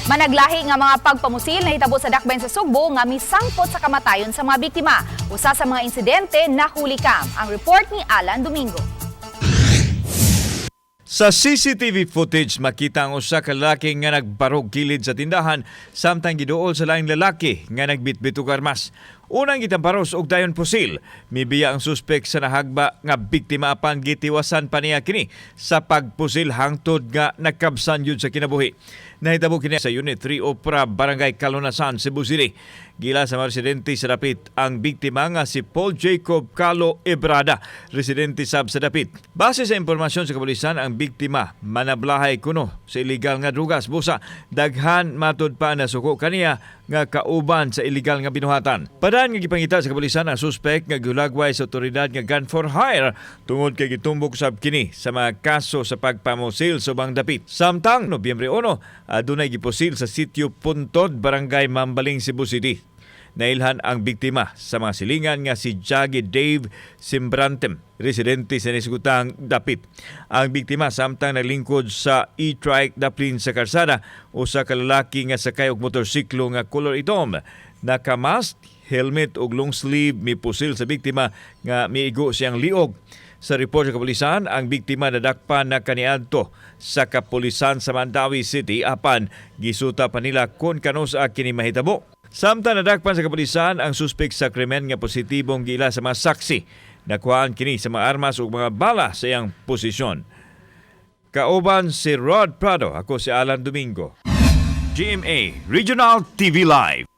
Managlahi nga mga pagpamusil nahitabo sa dakbayan sa Sugbo nga misangpot sa kamatayon sa mga biktima. Usa sa mga insidente nahuli cam. Ang report ni Alan Domingo. Sa CCTV footage, makita ang usa ka lalaki nga nagbarog kilid sa tindahan samtang giduol sa laing lalaki nga nagbitbit og armas. Unang gitamparos og dayon pusil. Mibiya ang suspek sa nahagba nga biktima apan gitiwasan pa niya kini sa pagpusil hangtod nga nakabsan yun sa kinabuhi. Nahitabo kini sa Unit 3 Opra, Barangay Kalunasan, Cebu City. Giila sa mga residente sa dapit ang biktima nga si Paul Jacob Calo Ebrada, residente sab sa dapit. Base sa impormasyon sa kapulisan, ang biktima manablahay kuno sa illegal nga drugas, busa daghan matud pa na suko kaniya nga kauban sa illegal nga binuhatan. Padan nga gipangita sa kapulisan ang suspek nga gulagway sa otoridad nga gun for hire tungod kay gitumbok sab kini sa mga kaso sa pagpamusil sa ubang dapit. Samtang Nobyembre 1, adunay gipusil sa sitio Puntod, Barangay Mambaling, Cebu City. Nailhan ang biktima sa mga silingan nga si Jaggy Dave Simbrantem, residente sa nisugutang dapit. Ang biktima samtang naglingkod sa e-trike daplin sa karsada, usa ka lalaki nga sakay og motorsiklo nga kolor itom, nakamask, helmet ug long sleeve, mipusil sa biktima nga miigo siyang liog. Sa report sa kapulisan, ang biktima nadakpan na kaniadto sa kapulisan sa Mandaue City apan gisuta pa nila kung kanus-a kini mahitabo. Samtang nadakpan sa kapulisan ang suspek sa krimen nga positibong giila sa mga saksi. Nakuhaan kini sa mga armas ug mga bala sa iyang posisyon. Kauban si Rod Prado, ako si Alan Domingo. GMA Regional TV Live.